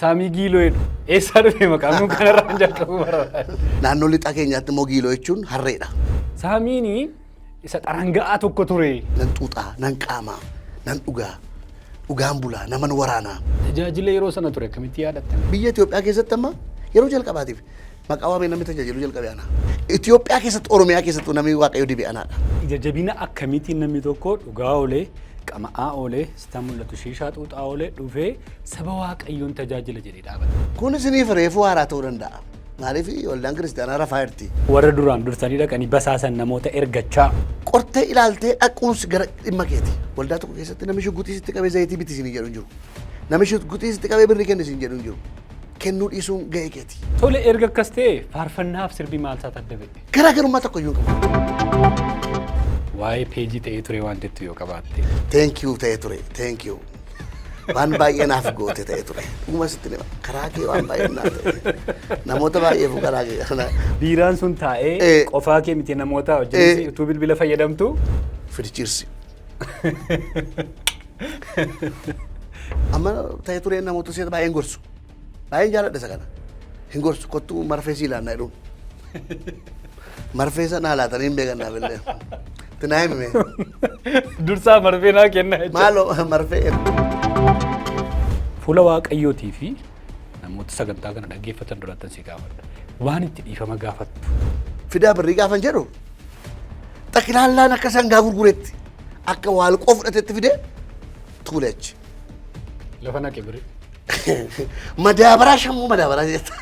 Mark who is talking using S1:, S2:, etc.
S1: Saamii Giiloo jedhu. Eessaa dhufe maqaan kun kanarraan jalqabu barbaada.
S2: Naannoo lixaa keenyaatti immoo giiloo jechuun harreedha.
S1: Saamiin isa xaranga'aa tokko ture.
S2: Nan xuuxaa, nan qaamaa, nan dhugaa, dhugaan bulaa, naman waraanaa.
S1: Tajaajila yeroo sana ture akkamitti yaadatta?
S2: Biyya Itoophiyaa keessatti amma yeroo jalqabaatiif maqaa waamee namni tajaajilu jalqabe ana. Itoophiyaa keessatti, Oromiyaa keessatti namni Waaqayyo dibe anaadha.
S1: Ija jabina akkamiitiin namni tokko dhugaa oolee, qama'aa oolee, sitti mul'atu shiishaa xuuxaa oolee dhufee saba Waaqayyoon tajaajila jedhee dhaabata?
S2: Kun isiniif reefuu haaraa ta'uu danda'a. Maaliif waldaan kiristaanaa rafaa jirti.
S1: Warra duraan dursanii dhaqanii basaasan namoota ergachaa.
S2: Qortee ilaaltee dhaquunsi gara dhimma keeti. Waldaa tokko keessatti namni shugguxii sitti qabee zayitii biti isinii jedhu hin jiru. Namni shugguxii sitti qabee birrii kenni isin jedhu hin jiru. Kennuu dhiisuun ga'ee keeti.
S1: Tole, erga akkas ta'e faarfannaaf sirbi maal isaatu adda ba'e?
S2: Garaagarummaa tokko iyyuu hin qabu.
S1: Waa'ee peejii ta'ee ture waan jettu yoo qabaatte.
S2: Thank you ta'ee ture. Thank you. Waan baay'ee naaf goote ta'ee ture. Dhuguma sitti hima. Karaa kee waan baay'ee naaf ta'e. Namoota baay'eef karaa kee kana.
S1: Biiraan sun taa'ee qofaa kee miti, namoota wajjin utuu bilbila fayyadamtu.
S2: Fidichiirsi. Amma ta'ee ture namoota seeta baay'een gorsu. Baay'een jaalladha isa kana. Hin gorsu, kottuu marfee sii laannaa jedhuun. Marfee sana laatanii hin beekan naaf illee. Tinaa himime.
S1: Dursaa marfee naa kenna jechuudha.
S2: Maaloo marfee.
S1: Fuula Waaqayyootii fi namoota sagantaa kana dhaggeeffatan duratti si gaafadha. Waan itti dhiifama gaafattu.
S2: Fidaa birrii gaafan jedhu xaqilaallaan akka sangaa gurguretti, akka waalqoo fudhatetti fidee tuule achi.
S1: Lafa naqe birrii.
S2: Madaabaraa shammuu madaabaraa jetta.